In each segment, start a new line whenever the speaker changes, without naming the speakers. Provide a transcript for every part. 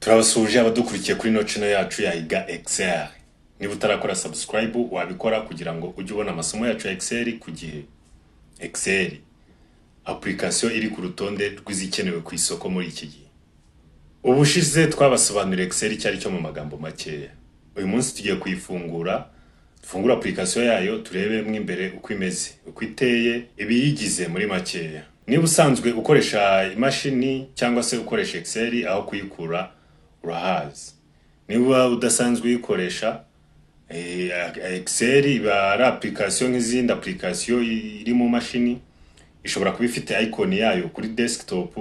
Turabasuhuje abadukurikiye kuri ino channel yacu ya Iga Excel. Niba utarakora subscribe, wabikora kugira ngo ujye ubona amasomo yacu ya Excel ku gihe. Excel, application iri ku rutonde rw'izikenewe ku isoko muri iki gihe. Ubushize twabasobanuriye Excel icyo ari cyo mu magambo makeya. Uyu munsi tugiye kuyifungura, dufungure application yayo, turebe mo imbere uko imeze, uko iteye, ibiyigize muri makeya. Niba usanzwe ukoresha imashini cyangwa se ukoresha Excel, aho kuyikura urahazi. Niba udasanzwe uyikoresha, Excel iba ari application nk'izindi application iri mu mashini. Ishobora kuba ifite icon yayo kuri desktop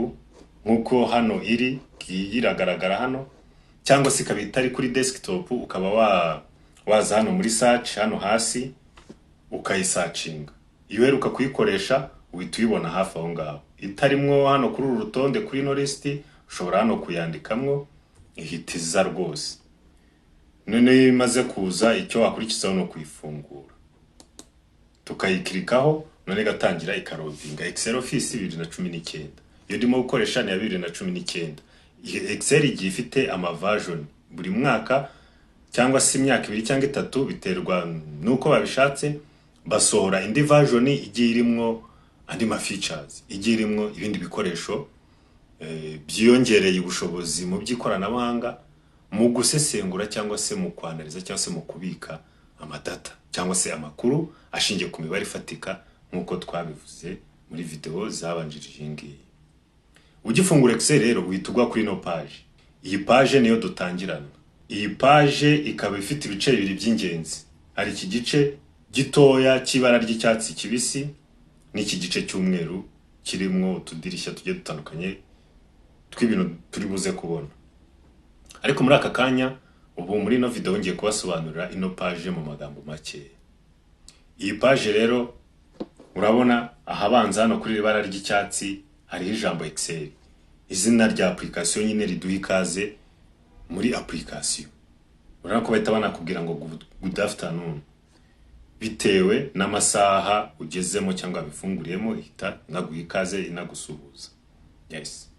nk'uko hano iri, iyi iragaragara hano, cyangwa se ikaba itari kuri desktop, ukaba waza hano muri search hano hasi ukayisearchinga. Iyo uheruka kuyikoresha uhita uyibona hafi aho ngaho. Itarimwo hano kuri uru rutonde, kuri ino list, ushobora hano kuyandikamwo, ihita iza rwose. Noneho iyo imaze kuza, icyo wakurikizaho ni ukuyifungura, tukayiclickaho, none igatangira ikaloadinga Excel Office 2019. Iyo ndimo gukoresha ni iya 2019. Iyi Excel igiye ifite amaversion buri mwaka cyangwa se imyaka 2 cyangwa 3, biterwa n'uko babishatse. Basohora indi version igiye irimwo andi ma features, igiye irimwo ibindi bikoresho byiyongereye ubushobozi mu by'ikoranabuhanga, mu gusesengura cyangwa se mu kwanalyza cyangwa se mu kubika amadata cyangwa se amakuru ashingiye ku mibare ifatika, nk'uko twabivuze muri video zabanjirije iyi ngiyi. Ugifungura Excel rero, uhita ugwa kuri ino page. Iyi page niyo dutangirana. Iyi page ikaba ifite ibice bibiri by'ingenzi. Hari iki gice gitoya cy'ibara ry'icyatsi kibisi n'iki gice cy'umweru kirimo utudirishya tugiye dutandukanye tw'ibintu turi buze kubona. Ariko muri aka kanya, ubu muri ino video, ngiye kubasobanurira ino page mu magambo make. Iyi page rero, urabona ahabanza hano kuri iri bara ry'icyatsi hariho ijambo Excel, izina rya application nyine riduha ikaze muri application. Urabona ko bahita banakubwira ngo "Good afternoon", bitewe n'amasaha ugezemo cyangwa wabifunguriyemo, ihita inaguha ikaze, inagusuhuza. Yes.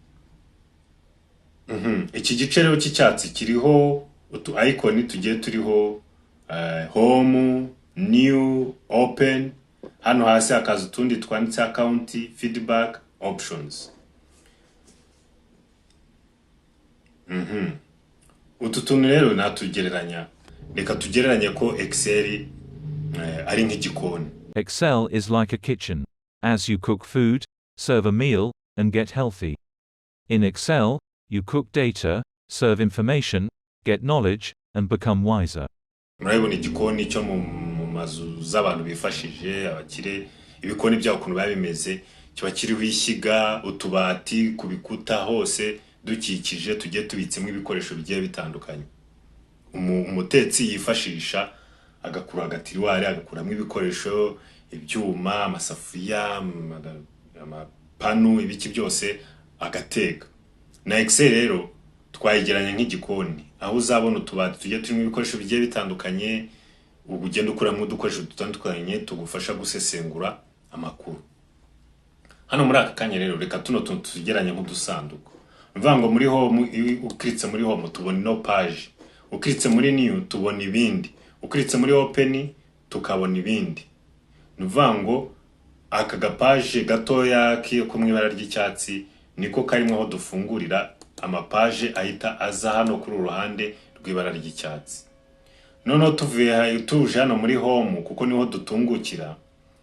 Iki gice rero cy'icyatsi kiriho utu icon tugiye turiho home, new, open. Hano hasi hakaza utundi twanditse account, feedback, options. Utu tuntu rero natugereranya, reka tugereranye ko Excel ari nk'igikoni.
Excel is like a kitchen. As you cook food, serve a meal, and get healthy. In Excel, you cook data, serve information, get knowledge, and become wiser.
Murabibona igikoni cyo mu mazu z'abantu bifashije, abakire, ibikoni byabo ukuntu biba bimeze. Kiba kiriho ishyiga, utubati ku bikuta hose dukikije, tugiye tubitsemo ibikoresho bigiye bitandukanye umutetsi yifashisha, agakura agatiroir, agakuramo ibikoresho, ibyuma, amasafuriya, amapanu, ibiki byose, agateka. Na Excel rero twayegeranya nk'igikoni, aho uzabona utubati tugiye turimo ibikoresho bigiye bitandukanye, ubu ugenda ukuramo udukoresho dutandukanye tugufasha gusesengura amakuru. Hano muri aka kanya rero, reka tuno tuntu tugeranye nk'udusanduku. Ni ukuvuga ngo muri home, iyo uclickitse muri home tubona ino page, uclickitse muri new tubona ibindi, uclickitse muri open tukabona ibindi. Ni ukuvuga ngo aka gapage gatoya ko mu ibara ry'icyatsi niko karimo aho dufungurira amapage ahita aza hano kuri uru ruhande rw'ibara ry'icyatsi. Noneho tuvuye tuje hano muri home, kuko niho dutungukira.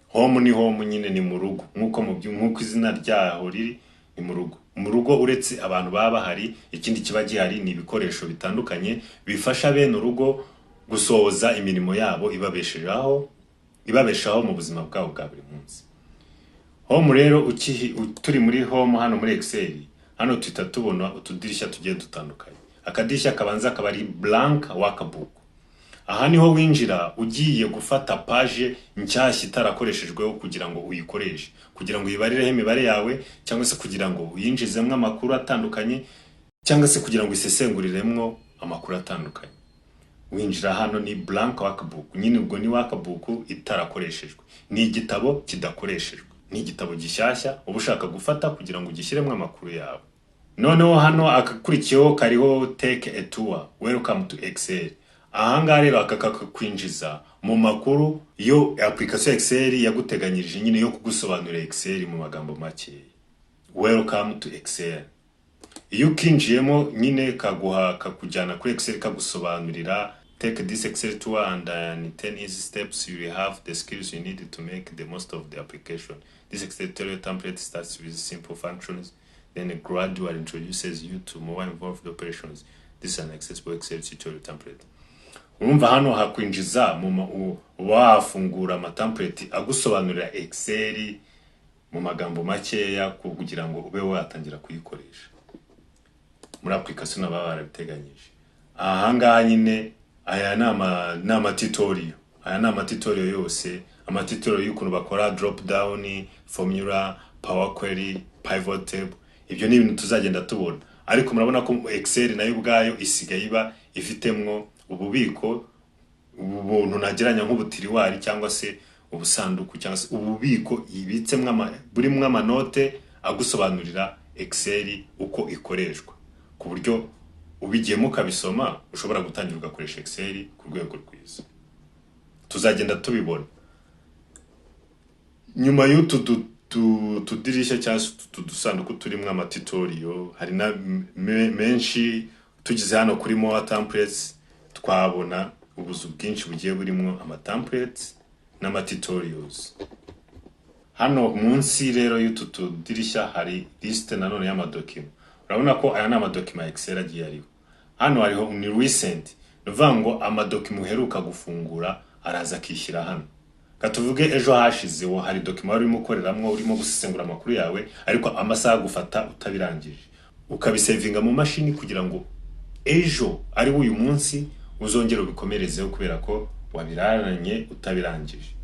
Home ni home nyine, ni mu rugo, nk'uko izina ryaho riri, ni mu rugo. Mu rugo, uretse abantu baba bahari, ikindi kiba gihari ni ibikoresho bitandukanye bifasha bene urugo gusohoza imirimo yabo ibabeshaho mu buzima bwabo bwa buri munsi. Home rero, turi muri home hano muri Excel, hano tuhita tubona utudirishya tugiye dutandukanye. Akadirishya kabanza akaba ari blank workbook. Aha niho winjira ugiye gufata page nshyashya itarakoreshejweho, kugira ngo uyikoreshe, kugira ngo uyibarireho imibare yawe, cyangwa se kugira ngo uyinjizemo amakuru atandukanye, cyangwa se kugira ngo uyisesenguriremo amakuru atandukanye. Winjira hano ni blank workbook nyine. Ubwo ni workbook itarakoreshejwe, ni igitabo kidakoreshejwe, ni igitabo gishyashya uba ushaka gufata kugira ngo ugishyiremo amakuru yawe. Noneho hano akakurikiyeho kariho "Take a tour, welcome to Excel". Ahangaha rero aka kakakwinjiza mu makuru yo application Excel yaguteganyirije nyine, yo kugusobanurira Excel mu magambo makeya. "Welcome to Excel", iyo ukinjiyemo nyine kaguha, kakujyana kuri Excel, kagusobanurira: "Take this Excel tour and in 10 easy steps you will have the skills you need to make the most of the application. This Excel tutorial template starts with simple functions, then gradually introduces you to more involved operations. This is an accessible Excel tutorial template." Urumva hano hakwinjiza mu uba wafungura amatemplate agusobanurira Excel mu magambo makeya, kugira ngo ube watangira kuyikoresha muri application baba barabiteganyije. Ahangaha nyine aya ni amatutorial, aya ni amatutorial yose, amatutorial y'ukuntu bakora drop down, formula, Power Query, pivot table. Ibyo ni ibintu tuzagenda tubona, ariko murabona ko Excel nayo ubwayo isigaye iba ifitemo ububiko, ubu buntu nageranya nk'ubutiriwari cyangwa se ubusanduku cyangwa se ububiko ibitsemo burimo amanote agusobanurira Excel uko ikoreshwa, ku buryo ubigiyemo ukabisoma ushobora gutangira ugakoresha Excel ku rwego rwiza. Tuzagenda tubibona nyuma y'utu tudirishya cyangwa se utu dusanduku turimo amatutorial. Hari na menshi. Tugeze hano kuri "More templates", twabona ubuzu bwinshi bugiye burimo amatemplates n'amatutorials. Hano munsi rero y'utu tudirishya hari liste nanone y'amadocuments. Urabona ko aya ni amadocuments ya Excel agiye ariho. Hano hariho ni "Recent", ni ukuvuga ngo amadocuments uheruka gufungura araza akishyira hano. Katuvuge ejo hashize wo hari document wari urimo ukoreramwo, urimo gusesengura amakuru yawe, ariko amasaha agufata utabirangije, ukabisavinga mu mashini kugira ngo ejo ari uyu munsi uzongere ubikomerezeho, kubera ko wabiraranye utabirangije.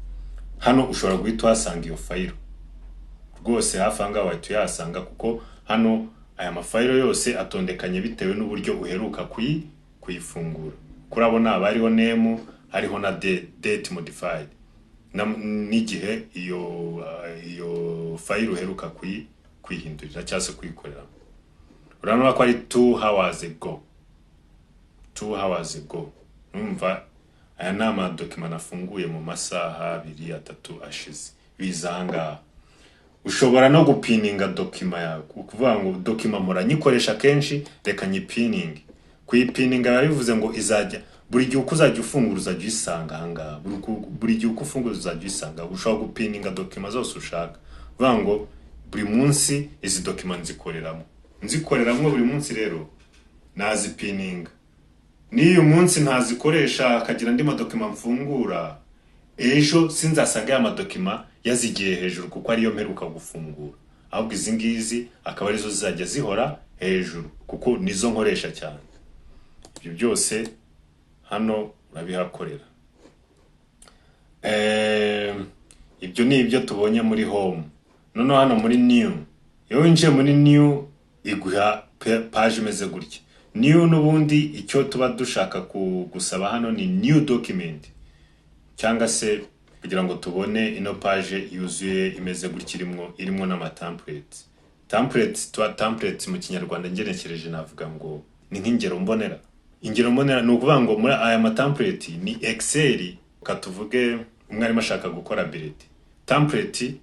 Hano ushobora guhita uhasanga iyo fayiro rwose, hafi aha ngaha wahita uyahasanga, kuko hano aya mafayiro yose atondekanye bitewe n'uburyo uheruka kuyifungura. Kurabona haba hariho name, hariho na date modified, n'igihe iyo fayiro uheruka kuyihindurira cyangwa se kuyikoreramo. Urabona ko ari 2 hours ago, 2 hours ago. Numva aya ni amadocuments nafunguye mu masaha 2, 3 ashize, biza aha ngaha. Ushobora no gupininga document yawe, ukuvuga ngo document mpora nyikoresha kenshi, reka nyipininge. Kuyipininga biba bivuze ngo izajya buri gihe uko uzajya ufungura uzajya uyisanga aha ngaha. Buri gihe uko ufungura uzajya uyisanga. Ushobora gupininga document zose ushaka, uvuga ngo buri munsi izi document nzikoreramo buri munsi, rero nazipininga. N'iyo munsi ntazikoresha, hakagira andi madocuments mfungura, ejo sinzasanga ya madocuments yazigiye hejuru kuko ariyo mperuka gufungura, ahubwo izi ngizi akaba arizo zizajya zihora hejuru kuko nizo nkoresha cyane. Ibyo byose hano urabihakorera. Ibyo ni ibyo tubonye muri "Home". Noneho hano muri "New", iyo winjiye muri "New" iguha page imeze gutya. "New" n'ubundi icyo tuba dushaka gusaba hano ni new document, cyangwa se kugira ngo tubone ino page yuzuye imeze gutya, irimo n'amatemplate. Template tuba template mu Kinyarwanda ngenekereje navuga ngo ni nk'ingero mbonera. Ingero mbonera ni ukuvuga ngo muri aya matemplate ni Excel. Katuvuge umwarimu ashaka gukora bulletin. Template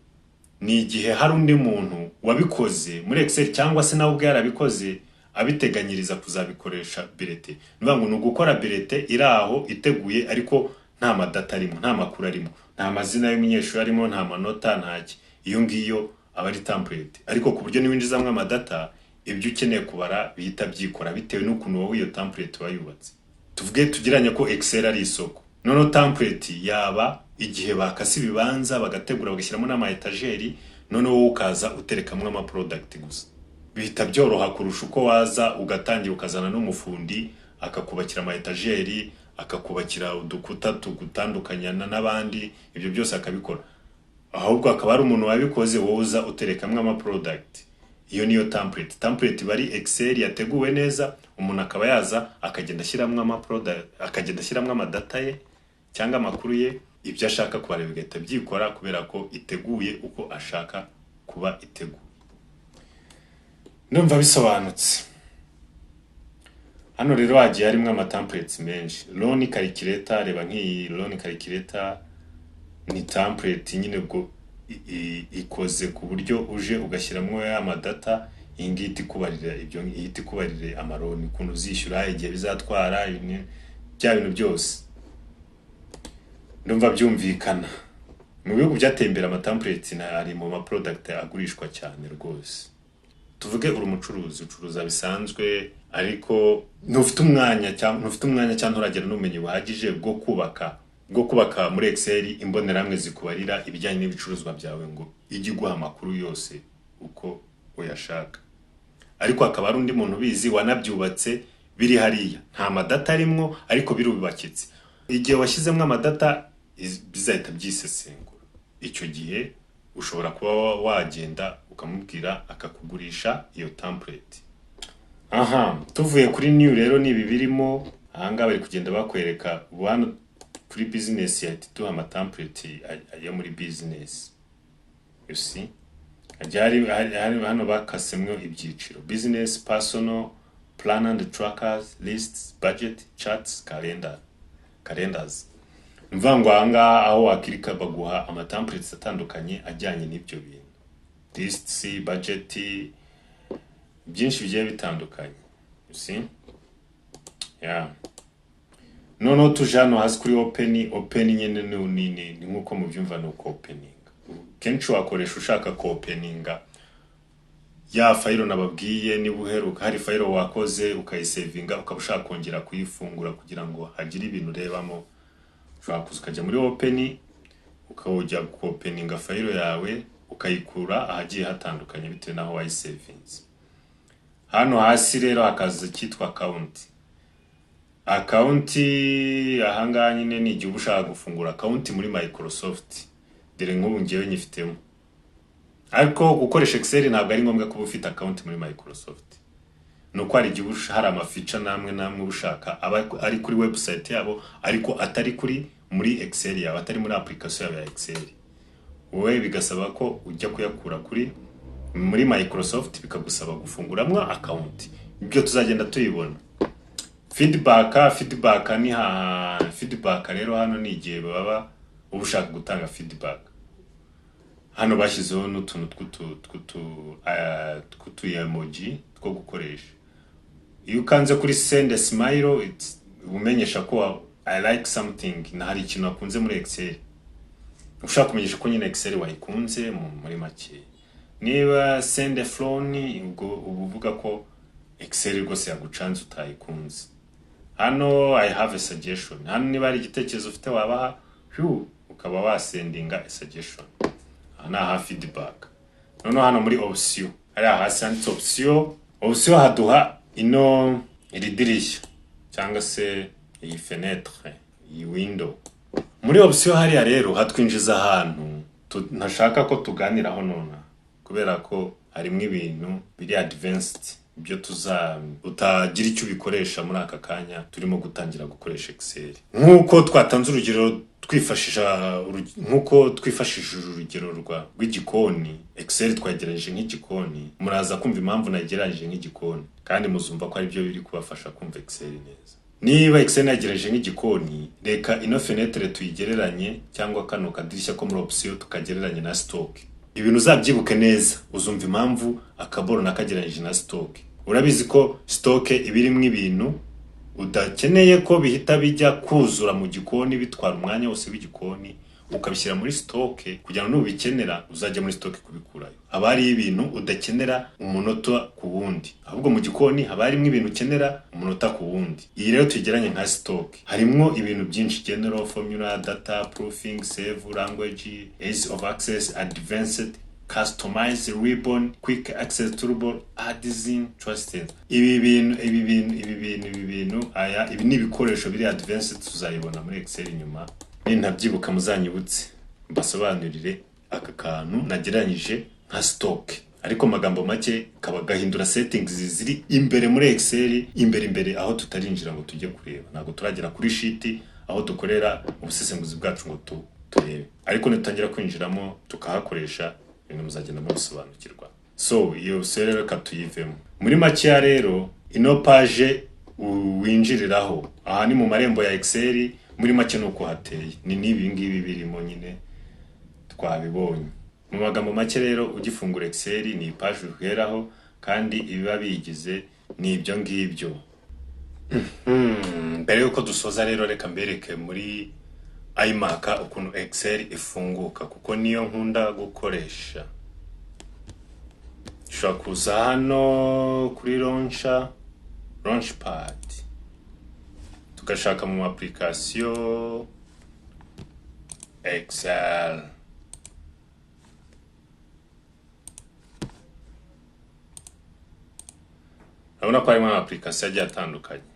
ni igihe hari undi muntu wabikoze muri Excel, cyangwa se nawe ubwe yarabikoze abiteganyiriza kuzabikoresha bulletin. Ni ukuvuga ngo ni ugukora bulletin iri aho iteguye, ariko nta madata arimo, nta makuru arimo, nta mazina y'umunyeshuri arimo, nta manota, ntaki. Iyo ngiyo aba ari template, ariko ku buryo niwinjizamo amadata, ibyo ukeneye kubara bihita byikora bitewe n'ukuntu wowe iyo template wayubatse. Tuvuge tugiranye ko Excel ari isoko, noneho template yaba igihe bakase ibibanza, bagategura, bagashyiramo n'ama étagères, noneho wowe ukaza uterekamo ama product gusa. Bihita byoroha kurusha uko waza ugatangira ukazana n'umufundi akakubakira ama étagères, akakubakira udukuta tugutandukanya n'abandi, ibyo byose akabikora. Ahubwo akaba ari umuntu wabikoze, wowe uza uterekamo ama product. Iyo niyo template. Template iba ari Excel yateguwe neza, umuntu akaba yaza akagenda ashyiramo ama product, akagenda ashyiramo amadata ye cyangwa amakuru ye, ibyo ashaka kubara bigahita byikora kubera ko iteguye uko ashaka kuba iteguye. Ndumva bisobanutse. Hano rero hagiye harimo amatemplates menshi. Loan calculator, reba nk'iyi loan calculator ni template nyine. Ubwo ikoze ku buryo uje ugashyiramo ya madata, iyi ngiyi ihita ikubarira ibyo, ihita ikubarira amaloan, ukuntu uzishyura, igihe bizatwara, bya bintu byose. Ndumva byumvikana. Mu bihugu byateye imbere, amatemplates ari mu ma product agurishwa cyane rwose. Tuvuge uri umucuruzi, ucuruza bisanzwe, ariko ntufite umwanya cyangwa nturagira n'ubumenyi buhagije bwo kubaka muri Excel imbonerahamwe zikubarira ibijyanye n'ibicuruzwa byawe, ngo ijye iguha amakuru yose uko uyashaka. Ariko hakaba hari undi muntu ubizi wanabyubatse, biri hariya, nta madata arimwo ariko birubakitse. Igihe washyizemo amadata bizahita byisesengura. Icyo gihe ushobora kuba wagenda ukamubwira akakugurisha iyo template. Aha tuvuye kuri new rero, ni ibi birimo ahangaha bari kugenda bakwereka. Ubu hano kuri business yahita iduha amatemplate yo muri business. You see, hagiye hari hano bakasemwo ibyiciro: business, personal, plan and trackers, lists, budget, charts, calendars. Ni ukuvuga ngo ahangaha aho wakirika baguha amatemplates atandukanye ajyanye n'ibyo bintu: lists, budget, byinshi bigiye bitandukanye. You see? Yeah. Noneho tuje hano hasi kuri open. Open nyine ni nk'uko mubyumva, ni uko opening kenshi wakoresha ushaka ko openinga ya fayiro nababwiye. Niba uheruka hari fayiro wakoze ukayisevinga, ukaba ushaka kongera kuyifungura kugira ngo hagire ibintu urebamo, ushobora kuza ukajya muri open, ukajya kuopeninga fayiro yawe, ukayikura ahagiye hatandukanye bitewe n'aho wayisevinze. Hano hasi rero hakaza icyitwa account. Account ahangaha nyine ni igihe uba ushaka gufungura account muri Microsoft. Dore nk'ubu ngewe nyifitemo, ariko gukoresha Excel ntabwo ari ngombwa kuba ufite account muri Microsoft. Ni uko hari igihe hari amafeature n'amwe n'amwe uba ushaka aba ari kuri website yabo, ariko atari kuri muri Excel yawe, atari muri application yawe ya Excel. Wowe bigasaba ko ujya kuyakura kuri muri Microsoft, bikagusaba gufunguramo account. Ibyo tuzagenda tuyibona. Feedback. Feedback ni ha feedback rero hano ni igihe baba uba ushaka gutanga feedback. Hano bashyizeho n'utuntu tw'utu emoji two gukoresha. Iyo ukanze kuri send a smile, it's umenyesha ko I like something, na hari ikintu wakunze muri Excel, ushaka kumenyesha ko nyine Excel wayikunze muri make. Niba send a frown, ubwo uba uvuga ko Excel rwose yagucanze, utayikunze. Hano I have a suggestion. Hano niba hari igitekerezo ufite wabaha, ukaba wasendinga a suggestion. Aha ni aha feedback. Noneho hano muri option, hariya hasi handitse option. Option haduha ino iri dirishya cyangwa se iyi fenêtre, iyi window. Muri option hariya rero hatwinjiza ahantu ntashaka ko tuganiraho nonaha, kubera ko harimo ibintu biri advanced, ibyo tuza utagira icyo ubikoresha muri aka kanya turimo gutangira gukoresha Excel. Nk'uko twatanze urugero twifashisha nk'uko twifashishije urugero rw'igikoni, Excel twagereranyije nk'igikoni. Muraza kumva impamvu nagereranyije nk'igikoni, kandi muzumva ko ari byo biri kubafasha kumva Excel neza. Niba Excel nagereranyije nk'igikoni, reka ino fenêtre tuyigereranye, cyangwa kano kadirishya ko muri option tukagereranye na stock. Ibintu uzabyibuke neza, uzumva impamvu akaboro nakagereranyije na stock. Urabizi ko stock iba irimo ibintu udakeneye ko bihita bijya kuzura mu gikoni, bitwara umwanya wose w'igikoni, ukabishyira muri stock kugira ngo nubikenera uzajya muri stock kubikurayo. Haba hariyo ibintu udakenera umunota ku wundi, ahubwo mu gikoni haba harimo ibintu ukenera umunota ku wundi. Iyi rero tuyigeranye nka stock. Harimwo ibintu byinshi: general, formula, data, proofing, save, language, ease of access, advanced, customize, ribbon, quick access toolbar, add-in, trusted. Ibi bintu, ibi bintu, ibi bintu, ibi bintu, aya ibi ni ibikoresho biri advanced, tuzayibona muri Excel nyuma. Nintabyibuka muzanyibutse mbasobanurire aka kantu nagereranyije nka stock. Ariko mu magambo make kaba gahindura settings ziri imbere muri Excel, imbere imbere, aho tutarinjira ngo tujye kureba. Ntabwo turagera kuri sheet aho dukorera ubusesenguzi bwacu ngo turebe, ariko nitutangira kwinjiramo tukahakoresha, ibintu muzagenda mubisobanukirwa. So iyo se rero reka tuyivemo. Muri makeya rero, ino page winjiriraho aha ni mu marembo ya Excel. Muri make ni uko hateye, ni n'ibi ngibi birimo nyine twabibonye. Mu magambo make rero, ugifungura Excel ni page uheraho, kandi ibiba biyigize ni ibyo ngibyo. Mbere yuko dusoza rero, reka mbereke muri iMac ukuntu Excel ifunguka, kuko niyo nkunda gukoresha. Ushobora kuza hano kuri launcher, launchpad, tugashaka mu application Excel. Urabona ko harimo ama application agiye atandukanye.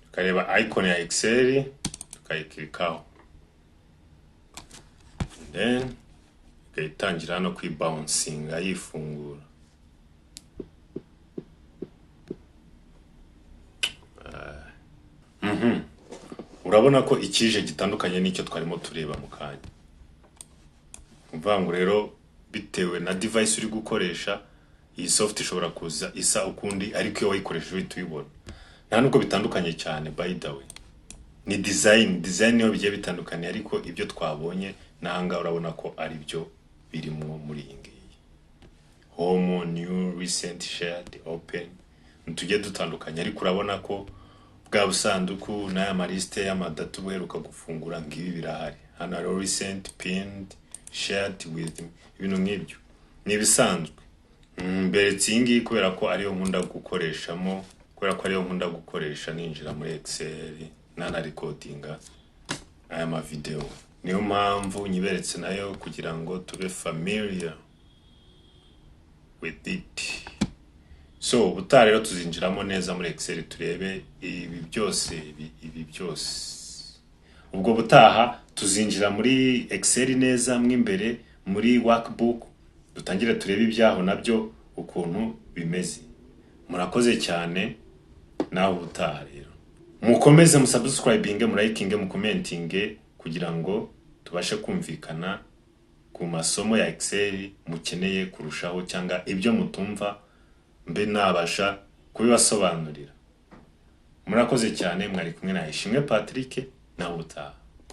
Tukareba icon ya Excel, tukayikirikaho, then igatangira hano kwibouncing yifungura. Urabona ko ikije gitandukanye n'icyo twarimo tureba mu kanya. Ni ukuvuga ngo rero, bitewe na device uri gukoresha, iyi soft ishobora kuza isa ukundi, ariko iyo wayikoresheje uhita uyibona. Nta nubwo bitandukanye cyane, by the way, ni design niyo bigiye bitandukanye, ariko ibyo twabonye n'ahangaha urabona ko ari byo birimo muri iyi ngiyi: home, new, recent, shared, open. Tugiye dutandukanye, ariko urabona ko bwa busanduku n'aya malisite y'amadata uba uheruka gufungura, ngibi birahari hano. Hariho recent, pinned, shared with, ibintu nk'ibyo ni ibisanzwe. Mberetse iyi ngiyi kubera ko ariyo nkunda gukoreshamo, kubera ko ariyo nkunda gukoresha ninjira muri Excel nanarecordinga aya mavideo. Niyo mpamvu nyiberetse nayo, kugira ngo tube familiar with it. So ubutaha rero tuzinjiramo neza muri Excel, turebe ibi byose, ibi byose. Ubwo butaha tuzinjira muri Excel neza mo imbere muri workbook, dutangire turebe ibyaho nabyo ukuntu bimeze. Murakoze cyane, nawe ubutaha rero. Mukomeze musubscribinge, mulikinge, mucommentinge, kugira ngo tubashe kumvikana ku masomo ya Excel mukeneye kurushaho, cyangwa ibyo mutumva mbe nabasha kubibasobanurira. Murakoze cyane, mwari kumwe na Ishimwe Patrick, nawe ubutaha.